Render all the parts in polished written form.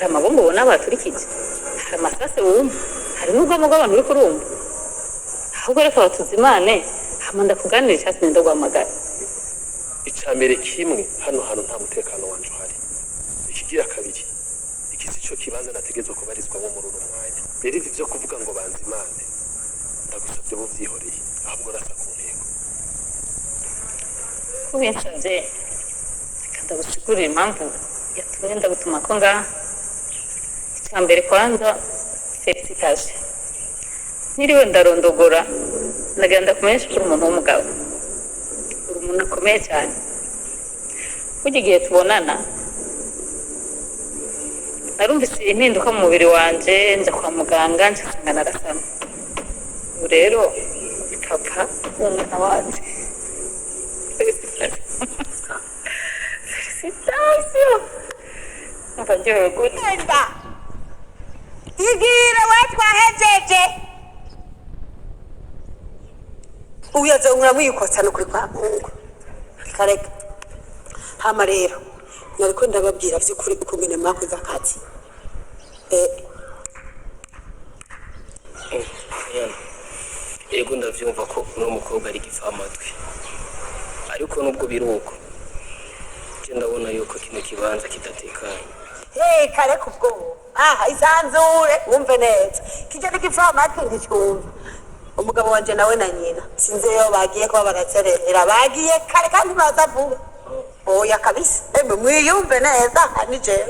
Hari amabombo ubona baturikije, hari amasase wumva, hari n'urwamo rw'abantu uriko urumva. Ahubwo reka batuzimane, hama ndakuganira icyatumye ndaguhamagara. Icya mbere kimwe, hano hantu nta mutekano wanje uhari. Ikigira kabiri, iki si cyo kibanza nategerezwa kubarizwamo muri uno mwanya. Rero ivi vyo kuvuga ngo banzimane, ndagusabye buvyihoreye, ahubwo rasa ku ntego. Kubinsabye, reka ndagusigurira impamvu yatumye ndagutuma ko ngaha. Icya mbere kwanza, félicitations. Niriwe ndarondogora, ndagira ndakumenyesha ko uri umuntu w'umugabo, uri umuntu akomeye cyane. Burya igihe tubonana narumvise impinduka mu mubiri wanje, nja kwa muganga, nja nsanga narasama. Ubu rero uri papa w'umwana wanje. Félicitations, félicitations! Umva ndyohewe gute! Enda igira we, twahejeje. Uyaza mwikotsa no kuri kwa Mungu kareka. Hama rero nariko ndababwira vy'ukuri ukungene mwakoze akazi. Kanyana, yego, ndavyumva ko uno mukobwa ari igipfamatwi, ariko nubwo biri uko, je ndabona yuko kino kibanza kidatekanye. Hey, kareka ubwoba. Aha isanzure wumve neza, kijya n'igipfamatwi nticyumva. Umugabo wanje nawe na nyina sinzi iyo bagiye kuba baraserera, bagiye kare kandi baza vuba. Oya kabisa, emwe mwiyumve neza. Aha ni jewe,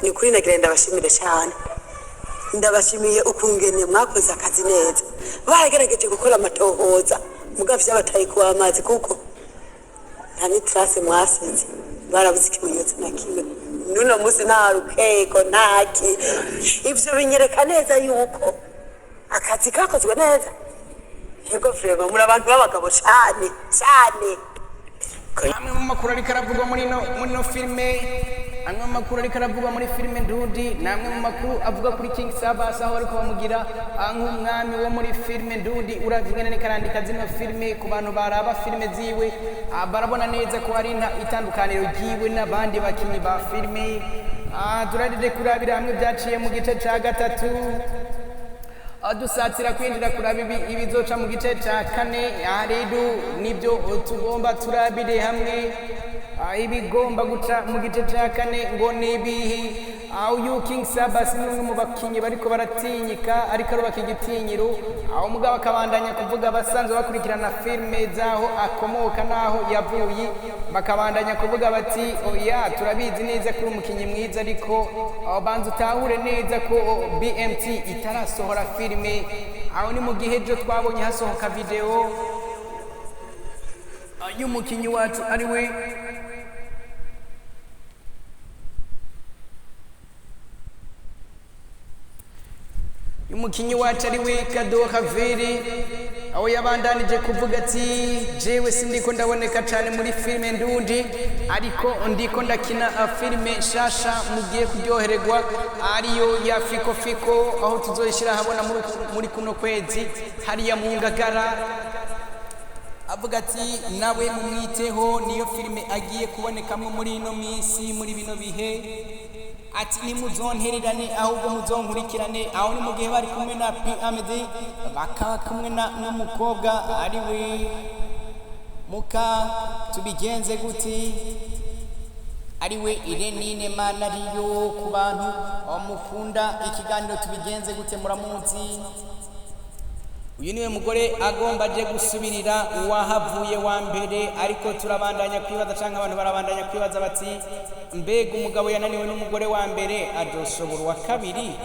ni kuri nagira ndabashimire cyane. Ndabashimiye ukungene mwakoze akazi neza. Baragerageje gukora amatohoza, mugabo vyabataye kuba amazi, kuko nta n'i trace mwasize. Barabuze ikimenyetso na kimwe n'uno munsi, nta rukego, ntaki. Ivyo binyereka neza yuko akazi kakozwe neza. Yego, vraiment muri abantu b'abagabo cane cane. Amwe mu makuru ariko aravugwa muri no filime, amwe mu makuru ariko aravugwa muri filime Ndundi, ni amwe mu makuru avuga kuri King Sabas, aho ariko bamugira nk'umwami wo muri filime Ndundi. Uravye ingene ariko arandika zino filime, ku bantu baraba filime ziwe, barabona neza ko hari itandukaniro ryiwe n'abandi bakinyi ba filime. Turarire kurabira hamwe byaciye mu gice ca gatatu, dusatira kwinjira kuraba ibizoca mu gice ca kane. Aha rero nibyo tugomba turabire hamwe. Ibigomba guca mu gice ca kane ngo ni ibihi? Uyu King Sabas ni umwe mu bakinyi bariko baratinyika, ariko arubaka igitinyiro, aho umugabo akabandanya kuvuga. Abasanzwe bakurikirana filime z'aho akomoka n'aho yavuye bakabandanya kuvuga bati: "Oya, turabizi neza ko uri umukinyi mwiza, ariko banza utahure neza ko BMT itarasohora filime." Aho ni mu gihe ejo twabonye hasohoka video y'umukinyi wacu ari we umukinyi wacu ari we Kado Kaviri, aho yabandanije kuvuga ati: "Jewe sindiko ndaboneka cyane muri filime Ndundi, ariko ndiko ndakina filime nshasha mugiye kuryohererwa, ariyo ya Fiko Fiko, aho tuzoyishyira ahabona muri kuno kwezi hariya mu Ngagara." Avuga ati nawe mumwiteho, niyo filime agiye kubonekamo muri ino minsi, muri bino bihe. Ati nimuzontererane, ahubwo muzonkurikirane. Aho ni mu gihe bari kumwe na PMD, bakaba kumwe na n'umukobwa ari we muka tubigenze guti, ari we Irenine Manariyo. Ku bantu mukunda ikiganiro tubigenze gute, muramuzi. Uyu niwe mugore agomba aje gusubirira uwahavuye wa mbere. Ariko turabandanya kwibaza, cyangwa abantu barabandanya kwibaza bati: "Mbega umugabo yananiwe n'umugore wa mbere, adoshobora uwa kabiri?"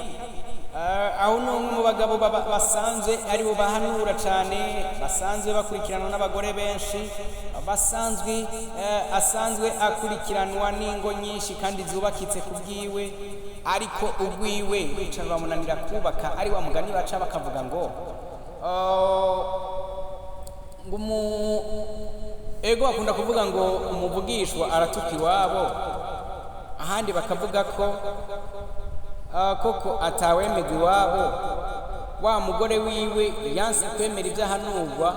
Aho ni umwe mu bagabo basanzwe ari bo bahanura cyane, basanzwe bakurikiranwa n'abagore benshi, basanzwe asanzwe akurikiranwa n'ingo nyinshi kandi zubakitse ku bwiwe, ariko ugwiwe bica bamunanira kubaka. Ari wa mugani baca bakavuga ngo ngo ego, bakunda kuvuga ngo umuvugishwa aratuka iwabo, ahandi bakavuga ko koko atawemega iwabo. Wa mugore wiwe yanse kwemera ibyo ahanurwa,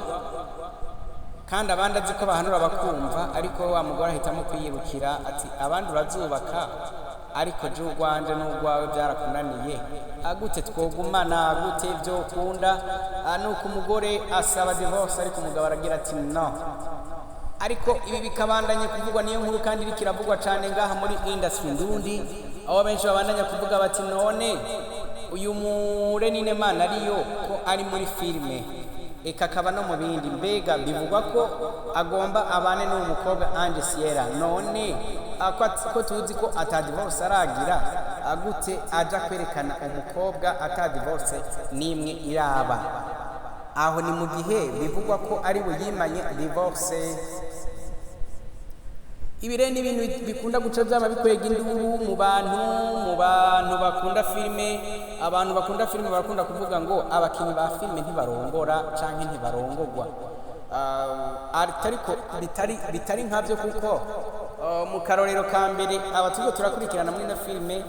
kandi abandi azi ko bahanura bakumva, ariko wa mugore ahitamo kwiyirukira, ati abandi urazubaka. Ariko je urwanje n'urwawe byarakunaniye, agute twogumana gute ibyo ukunda? Nuko umugore asaba divorce, ariko umugabo aragira ati no. Ariko ibi bikabandanya kuvugwa, niyo nkuru kandi iriko iravugwa cyane ngaha muri industry ndundi, aho benshi babandanya kuvuga bati: none uyu Murenine Mana ariyo ko ari muri filime, eka akaba no mu bindi, mbega bivugwa ko agomba abane n'uwo mukobwa Ange Sierra, none ko tuzi ko ata divorce aragira, agute aja kwerekana umukobwa ata divorce n'imwe iraba? Aho ni mu gihe bivugwa ko ari we yimanye divorce. Ibi rero ni ibintu bikunda guca byaba bikwega induru mu bantu bakunda filime. Abantu bakunda filime barakunda kuvuga ngo abakinnyi ba filime ntibarongora canke ntibarongogwa. Ariko bitari nkabyo, kuko mu karorero ka mbere aba turiko turakurikirana muri ino filime,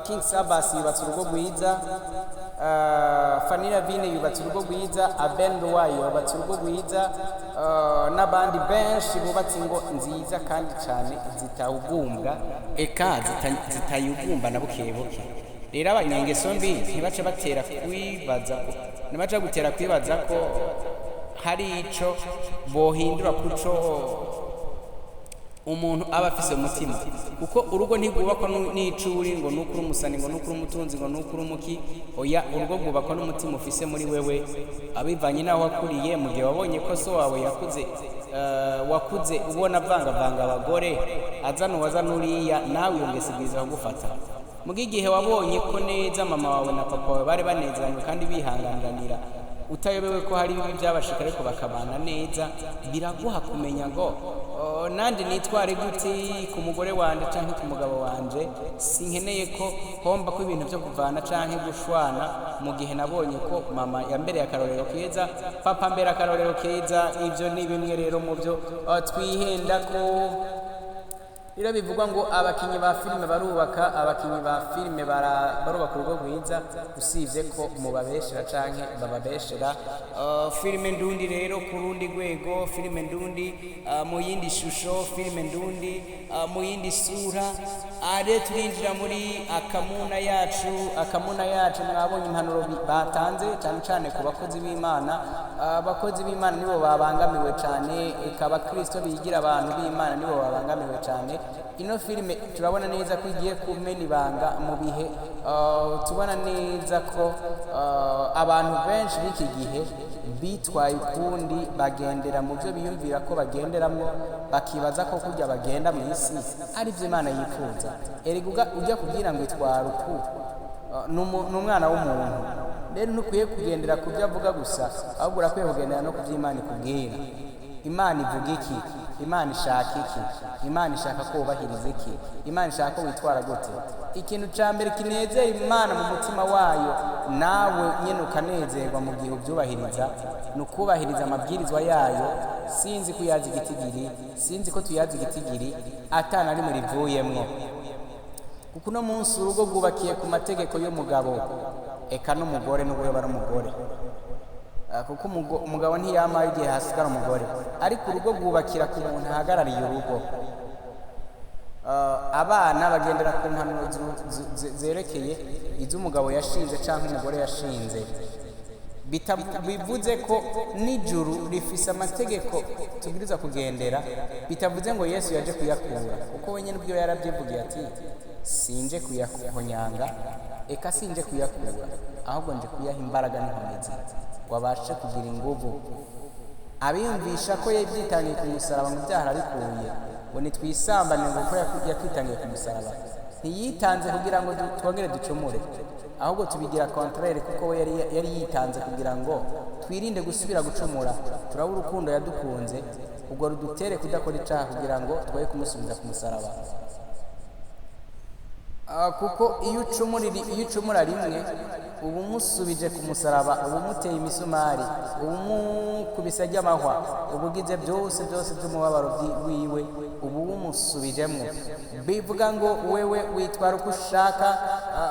King Sabas yubatse urugo rwiza, Fanny Lavine yubatse urugo rwiza, Aben Ruwayo yubatse urugo rwiza, n'abandi benshi bubatse ingo nziza kandi cyane zitawugumbwa, eka zitayugumba na buke buke. Rero abanyangeso mbi ntibace batera kwibaza ko, ntibace gutera kwibaza ko hari ico bohindura kuco umuntu aba afise umutima, kuko urugo ntigwubakwa n'icuri ngo nuko uri umusani, ngo nuko uri umutunzi, ngo nuko uri umuki. Oya, urugo rwubakwa n'umutima ufise muri wewe, abivanye n'aho wakuriye. Mu gihe wabonye ko so wawe yakuze, wakuze ubona avangavanga abagore, azana uwaza n'uriya, nawe iyo ngeso ibwirizwa kugufata. Muga igihe wabonye ko neza mama wawe na papa wawe bari banezeranywe kandi bihanganira, utayobewe ko hari ibibi byabashika ariko bakabana neza, biraguha kumenya ngo: "Oh, nanje nitware gute ku mugore wanje canke ku mugabo wanje? Sinkeneye ko homba ko ibintu byo kuvana canke gushwana, mu gihe nabonye ko mama yambereye akarorero keza, papa mbere akarorero keza." Ivyo ni bimwe rero mu byo twihenda ko. Rero bivugwa ngo abakinyi ba filime barubaka, abakinyi ba filime barubaka urugo rwiza, usibye ko mubabeshera canke bababeshera. Filime ndundi rero ku rundi rwego, filime ndundi mu yindi shusho, filime ndundi mu yindi sura. Are turinjira muri akamuna yacu. Akamuna yacu, mwabonye impanuro batanze cyane cyane ku bakozi b'Imana. Abakozi b'Imana nibo babangamiwe cyane, eka abakristo bigira abantu b'Imana nibo babangamiwe cyane. Ino filime turabona neza ko igiye kumena ibanga mu bihe tubona neza ko abantu benshi b'iki gihe bitwaye ukundi, bagendera mu byo biyumvira ko bagenderamwo, bakibaza ko kurya bagenda mu isi ari byo Imana yifuza. Erega ujya kubwira ngo itwara uku, ni umwana w'umuntu. Rero ntukwiye kugendera ku byo avuga gusa, ahubwo urakwiye kugendera no ku byo Imana ikubwira. Imana ivuga iki? Imana ishaka iki? Imana ishaka ko wubahiriza iki? Imana ishaka ko witwara gute? Ikintu cya mbere kinezera Imana mu mutima wayo, nawe nyine ukanezerwa mu gihe ubyubahiriza, ni ukubahiriza amabwirizwa yayo. Sinzi ko uyazi igitigiri, sinzi ko tuyazi igitigiri atana rimwe rivuyemwo, kuko uno munsi urugo rwubakiye ku mategeko y'umugabo, eka n'umugore n'ubwo yoba ari umugore. Kuko umugabo ntiyamaye igihe hasigara umugore, ariko urugo rwubakira ku muntu ahagarariye urugo. Abana bagendera ku mpanuro zerekeye iz'umugabo yashinze cyangwa umugore yashinze. Bivuze ko n'ijuru rifise amategeko tubwiriza kugendera, bitavuze ngo Yesu yaje kuyakura, kuko we nyine ubwo yarabyivugiye ati: sinje kuyahonyanga, eka sinje kuyakura, ahubwo nje kuyaha imbaraga n'inkomezi ngo abashe kugira inguvu. Abiyumvisha ko yabyitangiye ku musaraba ngo ibyaha arabikuye, ngo nitwisambane ngo kuko yakwitangiye ku musaraba. Ntiyitanze kugira ngo twongere ducumure, ahubwo tubigira contraire, kuko we yari yitanze kugira ngo twirinde gusubira gucumura. Turabura urukundo yadukunze, ubwo rudutere kudakora icaha kugira ngo twoye kumusubiza ku musaraba. Kuko iyo ucumura rimwe, uba umusubije ku musaraba, uba umuteye imisumari, uba umukubise ry'amahwa, uba ugize byose byose by'umubabaro wiwe, uba umusubijemwo. Bivuga ngo wewe witwara uko ushaka,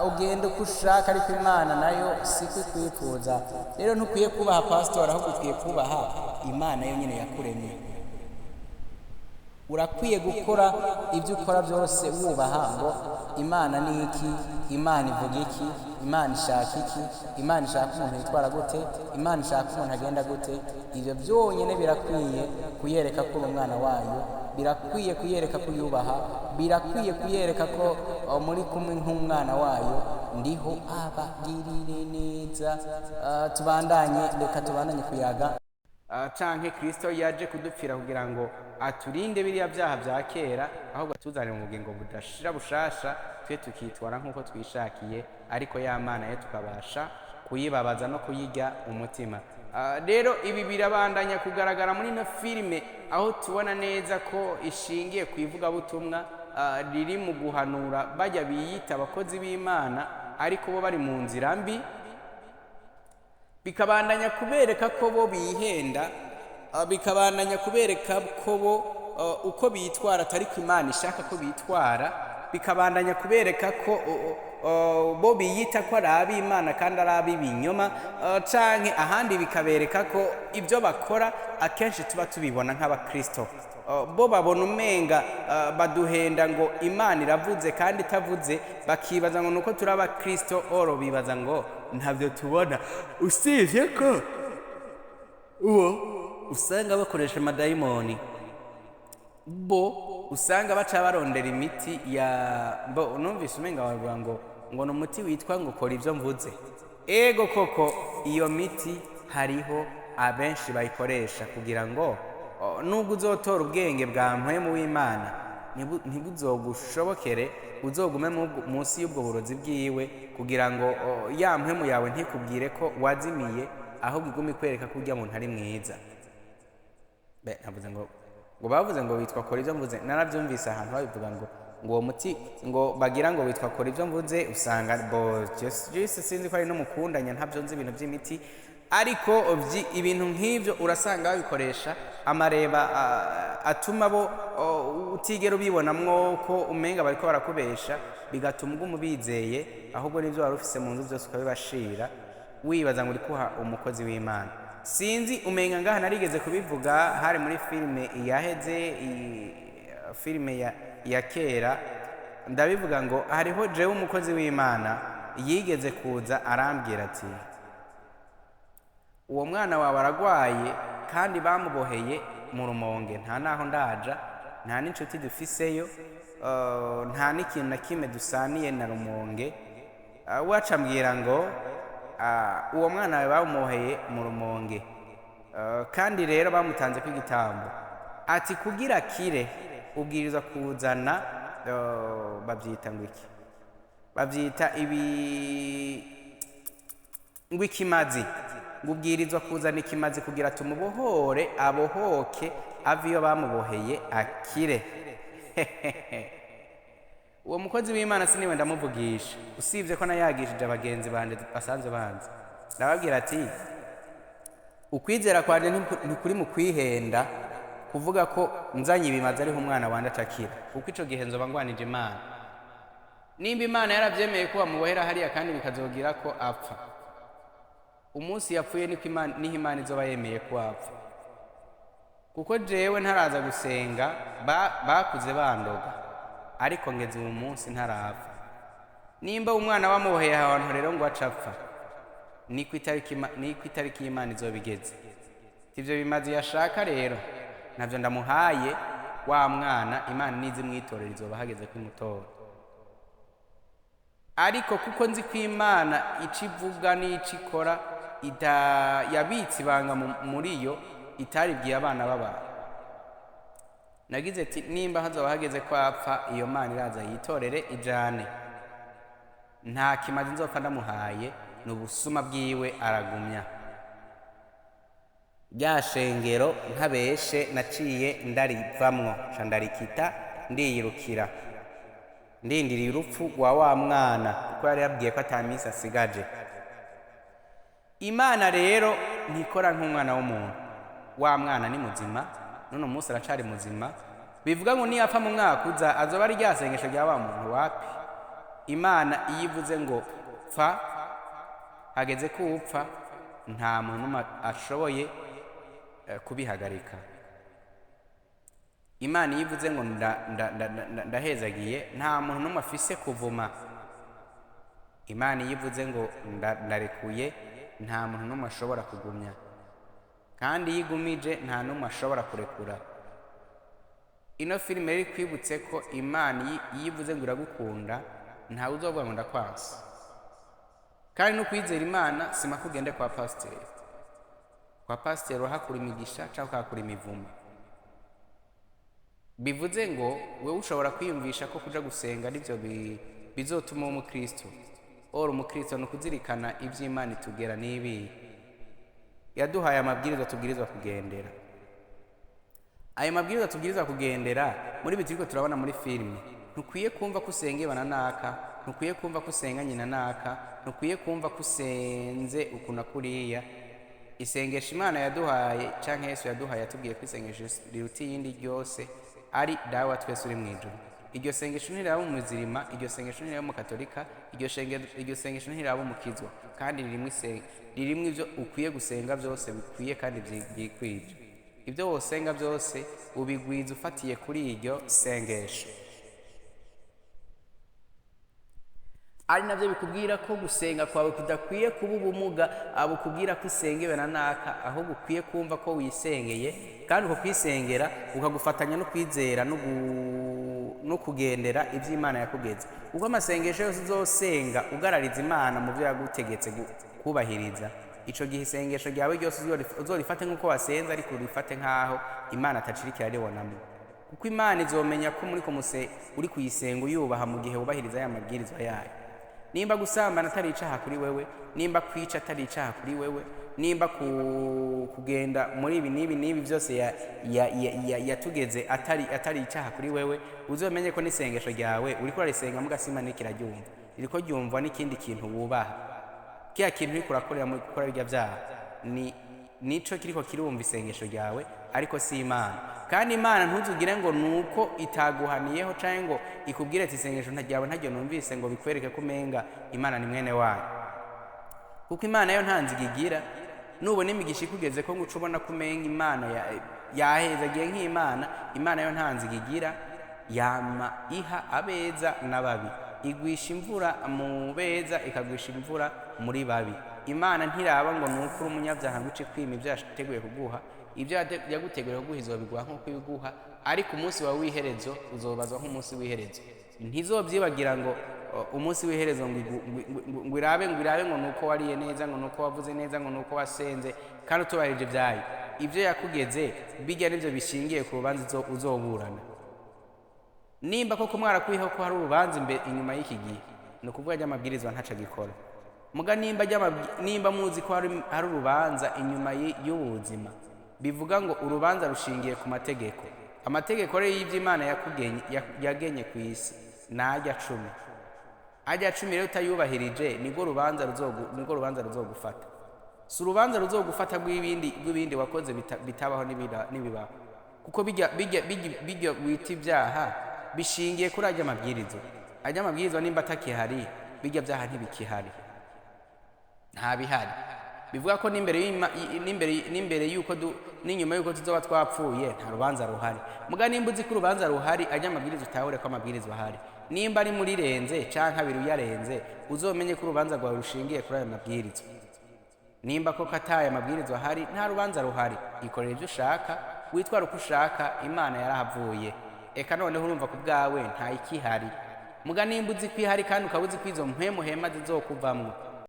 ugenda uko ushaka, ariko Imana nayo siko ikwifuza. Rero ntukwiye kubaha pasitori, ahubwo ukwiye kubaha Imana yo nyine yakuremye. Urakwiye gukora ibyo ukora byose wubaha ngo Imana ni iki, Imana ivuga iki, Imana ishaka iki, Imana ishaka umuntu yitwara gute, Imana ishaka umuntu agenda gute. Ibyo byonyine birakwiye kuyereka ko uri umwana wayo, birakwiye kuyereka ko uyubaha, birakwiye kuyereka ko muri kumwe nk'umwana wayo. Ndiho abagirire neza. Tubandanye, reka tubandanye kuyaga. Canke Kristo yaje kudupfira kugira ngo aturinde biriya byaha bya kera, ahubwo atuzanire mu bugingo budashira bushasha, twe tukitwara nk'uko twishakiye, ariko ya Mana yo tukabasha kuyibabaza no kuyirya umutima. Rero ibi birabandanya kugaragara muri ino filime, aho tubona neza ko ishingiye ku ivugabutumwa riri mu guhanura bajya biyita abakozi b'Imana, ariko bo bari mu nzira mbi. Bikabandanya kubereka ko bo bihenda, bikabandanya kubereka ko bo uko bitwara atari ko Imana ishaka ko bitwara, bikabandanya kubereka ko bo biyita ko ari ab'Imana kandi ari ab'ibinyoma, canke ahandi bikabereka ko ibyo bakora akenshi tuba tubibona nk'abakristo. Bo babona umenga baduhenda ngo Imana iravuze kandi itavuze, bakibaza ngo nuko turi abakristo, oro bibaza ngo ntabyo tubona, usibye ko uwo usanga bakoresha amadayimoni, bo usanga baca barondera imiti ya bo. Numvise umenga bavuga ngo ni umuti witwa ngo kora ibyo mvuze. Ego koko iyo miti hariho abenshi bayikoresha kugira ngo nubwo uzotora ubwenge bwa mpwemu w'Imana ntibuzogushobokere, uzogume munsi y'ubwo burozi bwiwe, kugira ngo ya mpwemu yawe ntikubwire ko wazimiye, ahubwo igume ikwereka ko urya muntu ari mwiza. Be navuze ngo bavuze ngo witwa kora ibyo mvuze, narabyumvise ahantu babivuga ngo uwo muti ngo bagira ngo witwa kora ibyo mvuze, usanga bo just sinzi ko ari n'umukundanya, ntabyo nzi ibintu by'imiti, ariko ibintu nk'ibyo urasanga babikoresha amareba atuma bo utigera ubibonamwo ko umenga bariko barakubesha, bigatuma uguma ubizeye, ahubwo n'ibyo wari ufise mu nzu byose ukabibashira, wibaza ngo uri kuha umukozi w'Imana. Sinzi umenga ngaha narigeze kubivuga, hari muri filime yaheze, filime ya kera, ndabivuga ngo hariho jewe umukozi w'Imana yigeze kuza arambwira ati uwo mwana wawe aragwaye kandi bamuboheye mu Rumonge, nta naho ndaja, nta n'inshuti dufiseyo, nta n'ikintu na kimwe dusaniye na Rumonge. Waca ambwira ngo uwo mwana wawe bamuboheye mu Rumonge, kandi rero bamutanze ko igitambo, ati kugira akire ubwirizwa kuzana babyita ngo iki, babyita ibi ngo ikimazi, ngo ubwirizwa kuzana ikimazi kugira tumubohore abohoke ave iyo bamuboheye akire. Uwo mukozi w'Imana siniwe ndamuvugisha, usibye ko nayagishije abagenzi banje basanzwe banzi, ndababwira ati ukwizera kwanje ntikuri mu kwihenda kuvuga ko nzanye ibimazi ariho umwana wanje acakira, kuko ico gihe nzoba ngwanije Imana. Nimba Imana yaravyemeye ko bamubohera hariya kandi bikazogira ko apfa, umunsi yapfuye niko Imana, niho Imana izoba yemeye ko apfa. Kuko jewe ntaraza gusenga bakuze bandoga, ariko ngeze uwo munsi ntarapfa. Nimba umwana bamuboheye ahantu rero ngo acapfa, niko itariki y'Imana izoba igeze. Ivyo bimazi yashaka rero navyo ndamuhaye wa mwana, Imana nizi mwitorera izoba hageze kwimutora. Ariko kuko nzi ko Imana ico ivuga n'ico ikora yabitse ibanga muri yo itaribwiye abana b'abantu, nagize ati nimba hazoba hageze ko apfa, iyo Mana iraza yitorere ijane, nta kimazi nzopfa ndamuhaye, ni ubusuma bwiwe aragumya. Rya shengero ntabeshe naciye ndarivamwo, nca ndarikita ndiyirukira, ndindiriye urupfu rwa wa mwana, kuko yari yabwiye ko ata minsi asigaje. Imana rero ntikora nk'umwana w'umuntu, wa mwana ni muzima none umunsi aracari muzima, bivuga ngo niyapfa mu mwaka uza azoba ari rya sengesho rya wa muntu wapi. Imana iyo ivuze ngo pfa, hageze ko upfa, nta muntu n'umwe ashoboye kubihagarika. Imana iyo ivuze ngo ndahezagiye, nta muntu n'umwe afise kuvuma. Imana iyo ivuze ngo ndarekuye, nta muntu n'umwe ashobora kugumya, kandi iyo igumije nta n'umwe ashobora kurekura. Ino filime rero ikwibutse ko Imana iyo ivuze ngo iragukunda, ntawe uzovuga ngo ndakwanse. Kandi no kwizera Imana sima ko ugende kwa pasiteri. Kwa pasiteri urahakura imigisha cyangwa ukahakura imivumo. Bivuze ngo wewe ushobora kwiyumvisha ko kuja gusenga aribyo bizotuma uba umukristo. Ora umukristo ni ukuzirikana iby'Imana itugera n'ibi yaduhaye, amabwiriza tubwirizwa kugendera. Ayo mabwiriza tubwirizwa kugendera muri ibi turiko turabona muri filime, ntukwiye kumva ko usengebana naka, ntukwiye kumva ko usenga nyina naka, ntukwiye kumva ko usenze uku na kuriya. Isengesho Imana yaduhaye canke Yesu yaduhaye, yatubwiye ko isengesho riruta iyindi ryose ari Dawe wa twese uri mu ijuru. Iryo sengesho ntiraba umuzirima, iryo sengesho ntiraba umukatolika, iryo sengesho ntiraba umukizwa, kandi ririmo ivyo ukwiye gusenga byose bikwiye kandi vyikwije. Ibyo wosenga byose ubigwiza ufatiye kuri iryo sengesho, ari nabyo bikubwira ko gusenga kwawe kudakwiye kuba ubumuga abukubwira ko usengewe na naka, ahubwo ukwiye kumva ko wisengeye, kandi uko kwisengera ukagufatanya no kwizera no kugendera ibyo Imana yakugeze. Ubwo amasengesho yose uzosenga ugarariza Imana mu byo yagutegetse kubahiriza, ico gihe isengesho ryawe ryose uzorifate nk'uko wasenze, ariko urifate nk'aho Imana atacirikira aribonamo, kuko Imana izomenya ko muri kumuse uri kuyisenga uyubaha mu gihe wubahiriza aya mabwirizwa yayo. Nimba gusambana atari icaha kuri wewe, nimba kwica atari icaha kuri wewe, nimba kugenda muri ibi n'ibi n'ibi byose yatugeze atari icaha kuri wewe, uzomenye ko n'isengesho ryawe uriko urarisenga mugasima ntikiraryumva, ririko ryumvwa n'ikindi kintu wubaha. Kiya kintu uriko urakorera muri gukora birya vyaha ni nico kiriko kirumva isengesho ryawe, ariko si Imana. Kandi Imana ntuzugire ngo nuko itaguhaniyeho canke ngo ikubwire ati isengesho ryawe ntaryo numvise, ngo bikwereke ko umenga Imana ni mwene wayo, kuko Imana yo nta nziga igira. Nubona imigisha ikugeze ko nguca ubona ko umenga Imana yahezagiye nk'Imana, Imana yo nta nziga igira, yama iha abeza n'ababi, igwisha imvura mu beza, ikagwisha imvura muri babi. Imana ntiraba ngo nuko uri umunyabyaha ngo ice kwima ibyo yateguye kuguha. Ibyo yaguteguriye kuguha izobiguha nk'uko ibiguha, ariko umunsi wawe w'iherezo uzobazwa nk'umunsi w'iherezo. Ntizobyibagira ngo umunsi w'iherezo ngo irabe ngo nuko wariye neza, ngo nuko wavuze neza, ngo nuko wasenze kandi utubahirije ibyayo. Ibyo yakugeze bijya nibyo bishingiye ku rubanza uzoburana. Nimba koko mwarakwiho ko hari urubanza inyuma y'iki gihe, ni ukuvuga ry'amabwirizwa ntaco agikora. Muga nimba muzi ko hari urubanza inyuma y'ubuzima, bivuga ngo urubanza rushingiye ku mategeko. Amategeko rero y'ivy'Imana yagenye ku isi najya 10. Ajya 10 rero utayubahirije, nibwo rubanza nibwo rubanza ruzogufata. Si urubanza ruzogufata rw'ibindi wakoze bitabaho n'ibibaho, kuko bijya wita ibyaha bishingiye kuri ajya mabwirizo. Ajya mabwirizo nimba atakihari, bijya byaha ntibikihari, nta bihari. Bivuga ko n'imbere yuko n'inyuma yuko tuzoba twapfuye nta rubanza ruhari. Muga nimba uzi ko urubanza ruhari, ajya amabwiriza utahure ko amabwiriza ahari. Nimba ari muri renze canke abiri uyarenze, uzomenye ko urubanza rwawe rushingiye kuri ayo mabwiriza. Nimba koko ataye amabwiriza ahari, nta rubanza ruhari. Ikorera ibyo ushaka, witwara uko ushaka, Imana yarahavuye. Eka noneho urumva ku bwawe nta ikihari. Muga nimba uzi ko ihari kandi ukaba uzi ko izo mpemu hema zizokuvamwo,